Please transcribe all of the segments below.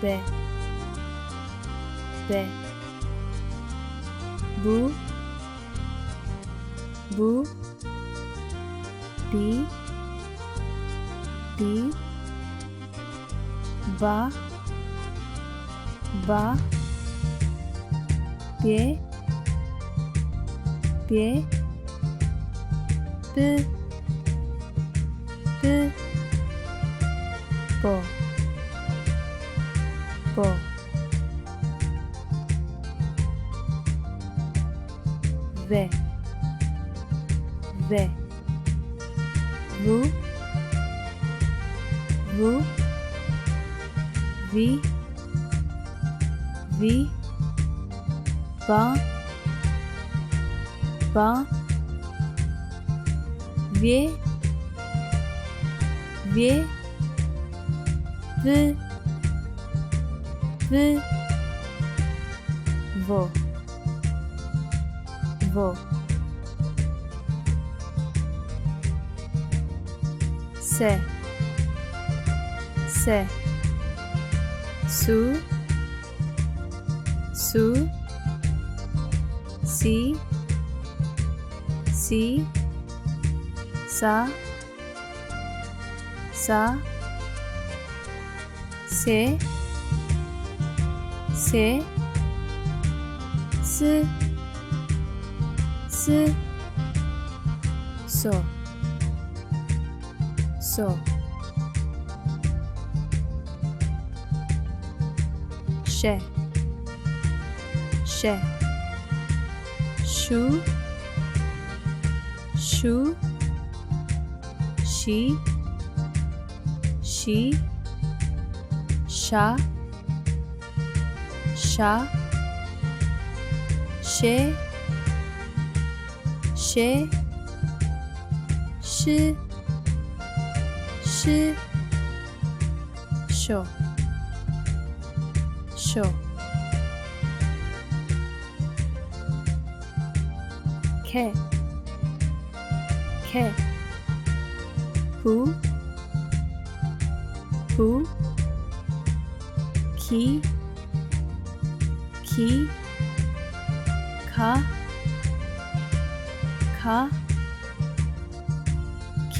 በ፣ በ። ቡ፣ ቡ። ቢ፣ ቢ። ባ፣ ባ። ቤ፣ ቤ። ብ፣ ብ። ቦ፣ ቦ። ቨ፣ ቨ። ቩ፣ ቩ። ቪ፣ ቪ። ባ፣ ባ። ቬ፣ ቬ። ቭ፣ ቭ። ቮ፣ ቮ። ሰ፣ ሰ። ሱ፣ ሱ። ሲ፣ ሲ። ሳ፣ ሳ። ሴ፣ ሴ። ስ፣ ስ። ሶ፣ ሶ። ሸ፣ ሸ። ሹ፣ ሹ። ሺ፣ ሺ። ሻ፣ ሻ። ሼ፣ ሼ። ሽ፣ ሽ። ሾ፣ ሾ። ከ፣ ከ። ኩ፣ ኩ። ኪ፣ ኪ። ካ፣ ካ። ኬ፣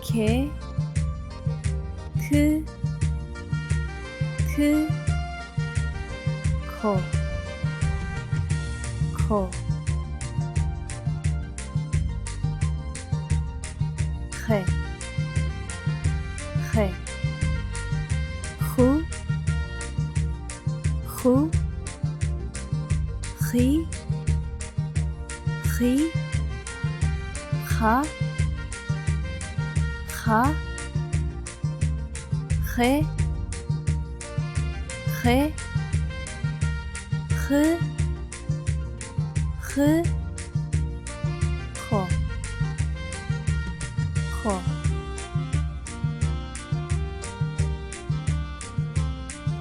ኬ። ክ፣ ክ። ኮ፣ ኮ። ኸ፣ ኸ። ኹ፣ ኹ። ኺ፣ ኺ። ኻ፣ ኻ። ኸ፣ ኸ። ኽ፣ ኽ። ኾ፣ ኾ።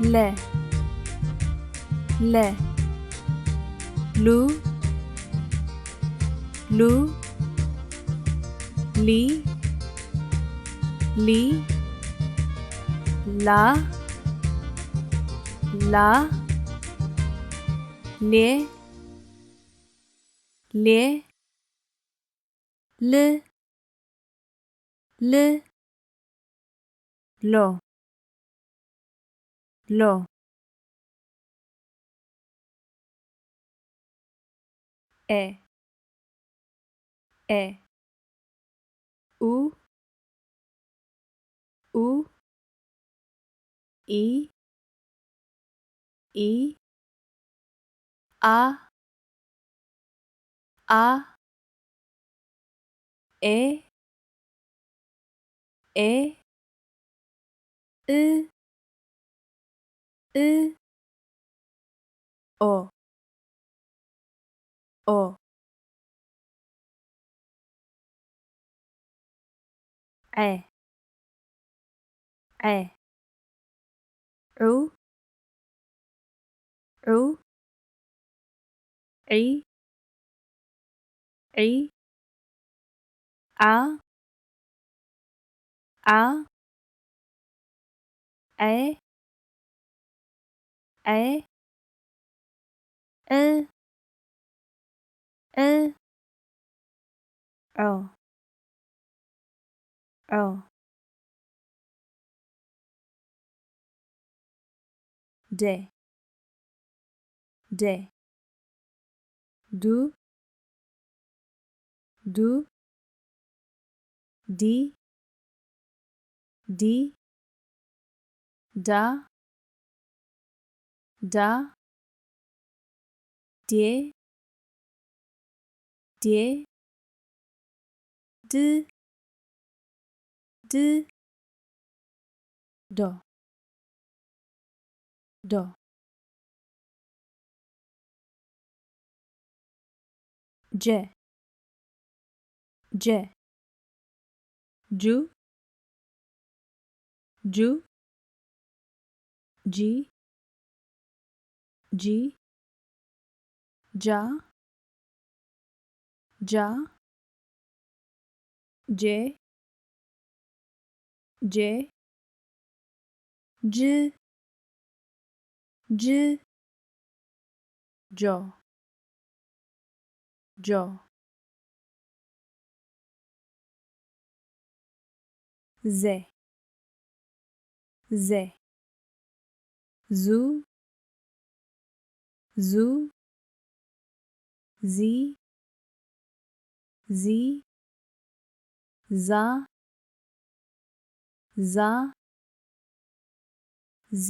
ለ፣ ለ። ሉ፣ ሉ። ሊ፣ ሊ። ላ፣ ላ። ሌ፣ ሌ። ል፣ ል። ሎ፣ ሎ። ኤ፣ ኤ። ኡ፣ ኡ። ኢ፣ ኢ። ኣ፣ ኣ። ኤ፣ ኤ። እ፣ እ። ኦ፣ ኦ። ዐ፣ ዐ። ዑ፣ ዑ። ዒ፣ ዒ። ዓ፣ ዓ። ዐ ዐ ዕ ዕ ዖ ዖ ጀ ጀ ዱ ዱ ዲ ዲ ዳ ዳ ዴ ዴ ድ ድ ዶ ዶ ጀ ጀ ጁ ጁ ጂ ጂ ጃ ጃ ጄ ጄ ጅ ጅ ጆ ጆ ዜ ዜ ዙ ዙ ዚ ዚ ዛ ዛ ዜ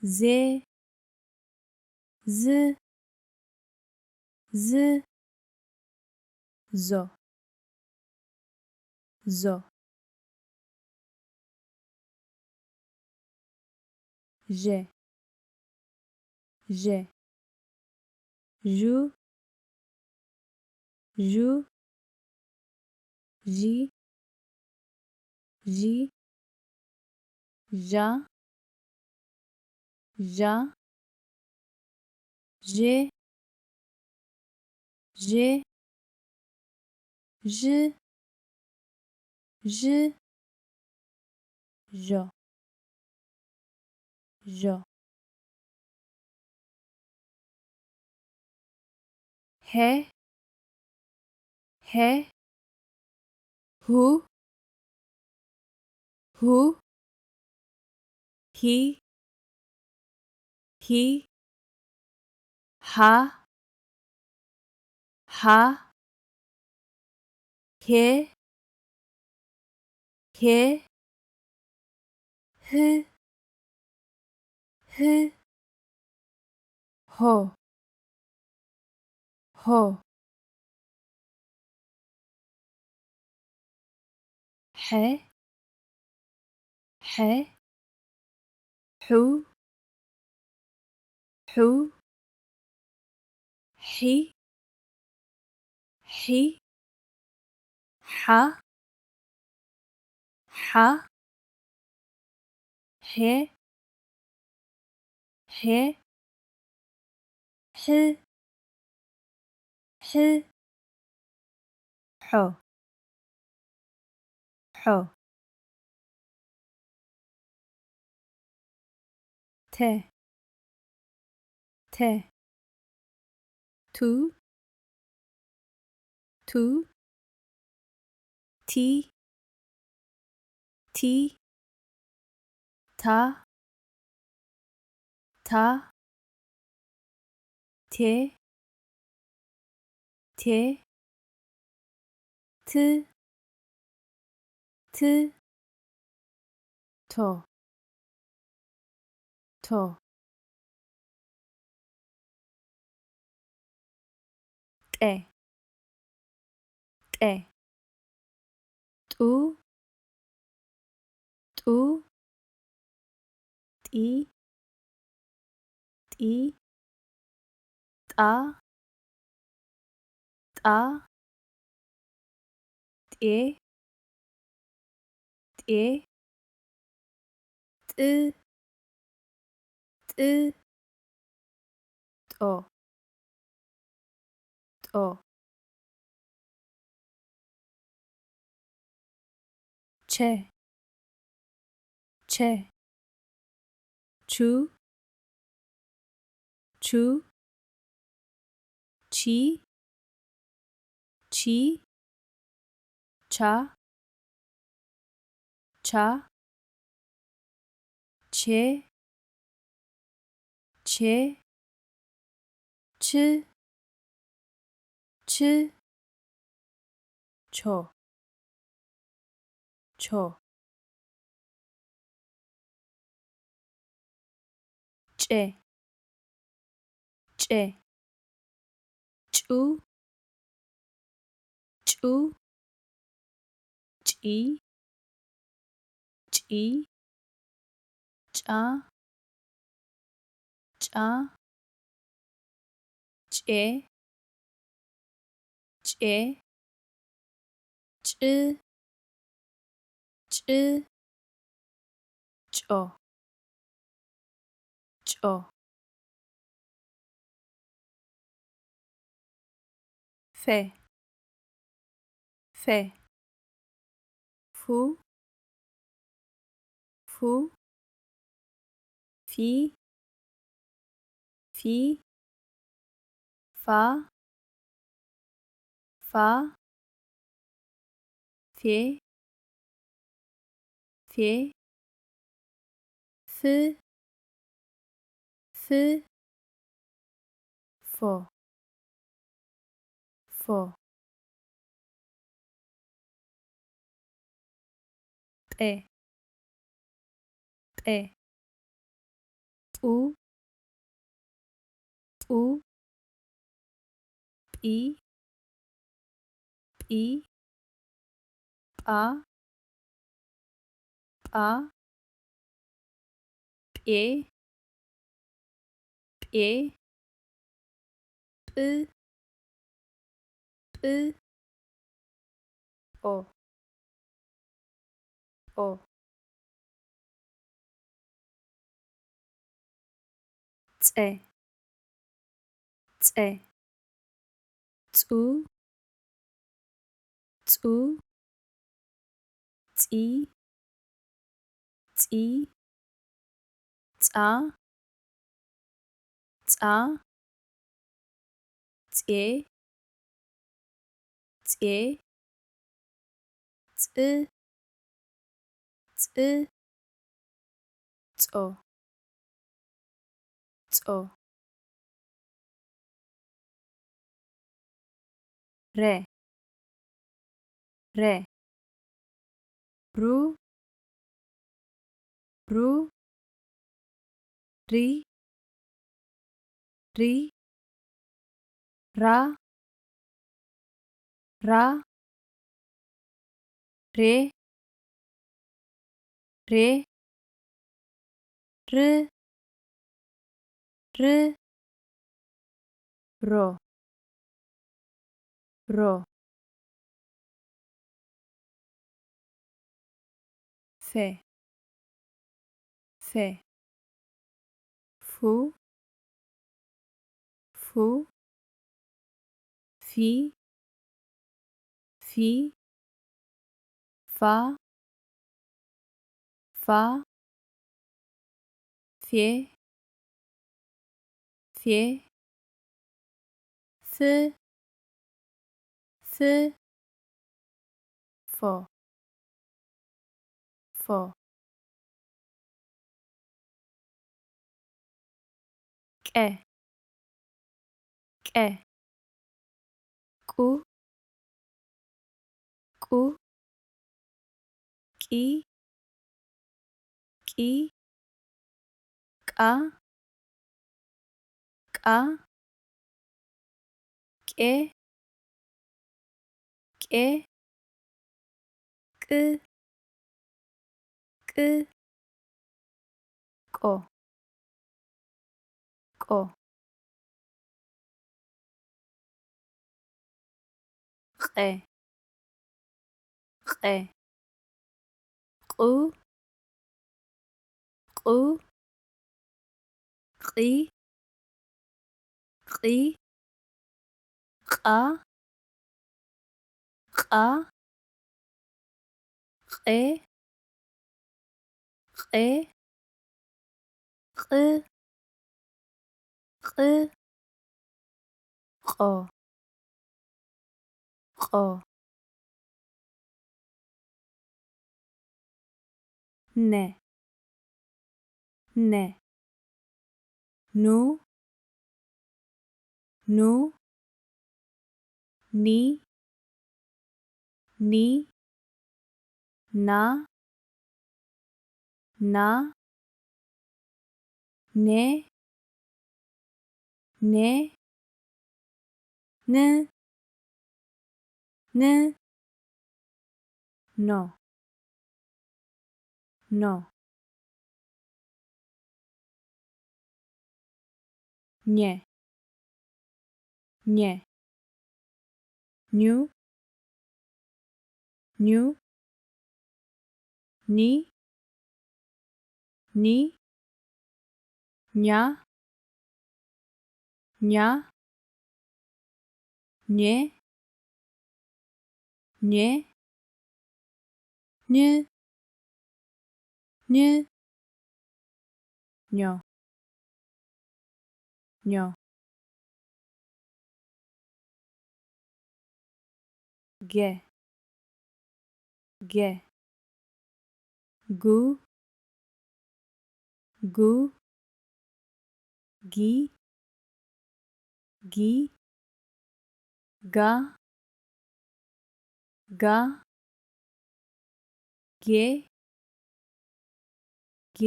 ዜ ዝ ዝ ዞ ዞ ዠ ዠ ዡ ዡ ዢ ዢ ዣ ዣ ዤ ዤ ዥ ዥ ዦ ዦ ሄ ሄ ሁ ሁ ሂ ሂ ሃ ሃ ሄ ሄ ህ ህ ሆ ሆ ሐ ሐ ሑ ሑ ሒ ሒ ሓ ሓ ሄ ሄ ሕ ሕ ሖ ሖ ተ ተ ቱ ቱ ቲ ቲ ታ ታ ቴ ቴ ት ት ቶ ቶ ጤ ጤ ጡ ጡ ጢ ጢ ጣ ጣ ጤ ጤ ጥ ጥ ጦ ጦ ቸ ቸ፣ ቹ፣ ቹ፣ ቺ፣ ቺ፣ ቻ፣ ቻ፣ ቼ፣ ቼ፣ ች፣ ች፣ ቾ፣ ቾ። ጨ፣ ጨ፣ ጩ፣ ጩ፣ ጪ፣ ጪ፣ ጫ፣ ጫ፣ ጬ፣ ጬ፣ ጭ፣ ጭ፣ ጮ፣ ጮ። ፈ፣ ፈ፣ ፉ፣ ፉ፣ ፊ፣ ፊ፣ ፋ፣ ፋ፣ ፌ፣ ፌ፣ ፍ፣ ፍ፣ ፎ፣ ፎ። ጴ፣ ጴ፣ ጴ፣ ጡ፣ ጡ፣ ጲ፣ ጲ፣ ጳ፣ ጳ፣ ጴ፣ ጴ፣ ጵ፣ ጵ፣ ጶ፣ ጶ። ጸ፣ ጸ፣ ጹ፣ ጹ፣ ጺ፣ ጺ፣ ጻ፣ ጻ፣ ጼ፣ ጼ፣ ጽ፣ ጽ፣ ጾ፣ ጾ። ረ፣ ረ፣ ሩ፣ ሩ፣ ሪ፣ ሪ፣ ራ፣ ራ፣ ሬ፣ ሬ፣ ር፣ ር፣ ሮ፣ ሮ። ፈ፣ ፈ፣ ፉ፣ ፉ፣ ፊ፣ ፊ፣ ፋ፣ ፋ፣ ፌ፣ ፌ፣ ፍ፣ ፍ፣ ፎ፣ ፎ። ቀ፣ ቀ፣ ቁ፣ ቁ፣ ቂ፣ ቂ፣ ቃ፣ ቃ፣ ቄ፣ ቄ፣ ቅ፣ ቅ፣ ቆ፣ ቆ። ቐ፣ ቐ፣ ቑ፣ ቑ፣ ቒ፣ ቒ፣ ቓ፣ ቓ፣ ܩ፣ ቕ ቕ ቖ ቖ ነ ነ ኑ ኑ ኒ ኒ ና ና ኔ ኔ ን ን ኖ ኖ ኘ ኘ ኙ ኙ ኒ ኒ ኛ ኛ ኘ ኘ ኝ ኝ ኞ ኞ ጌ ጌ ጉ ጉ ጊ ጊ ጋ ጋ ጌ ጌ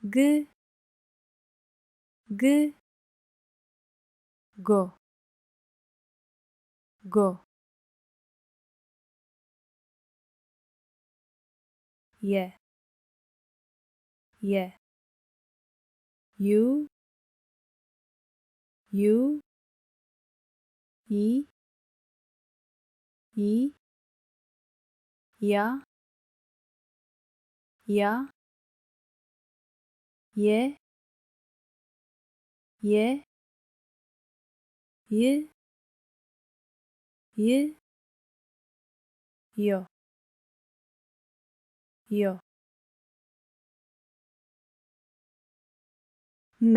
ግ ግ ጎ ጎ የ የ ዩ ዩ ይ ይ ያ ያ የ የ ይ ይ ዮ ዮ መ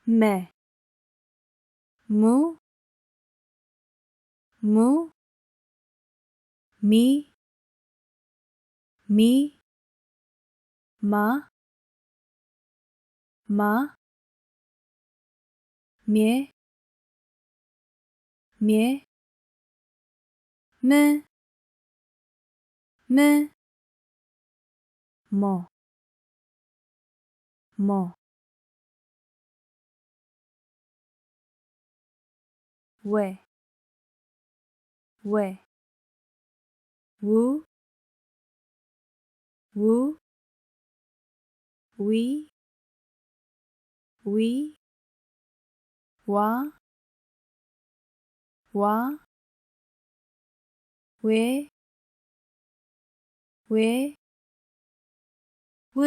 መ ሙ ሙ ሚ ሚ ማ ማ ሜ ሜ ም ም ሞ ሞ ወ ወ ው ው ዊ ዊ ዋ ዋ ዌ ዌ ው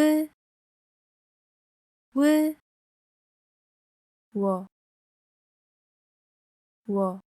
ው ዎ ዎ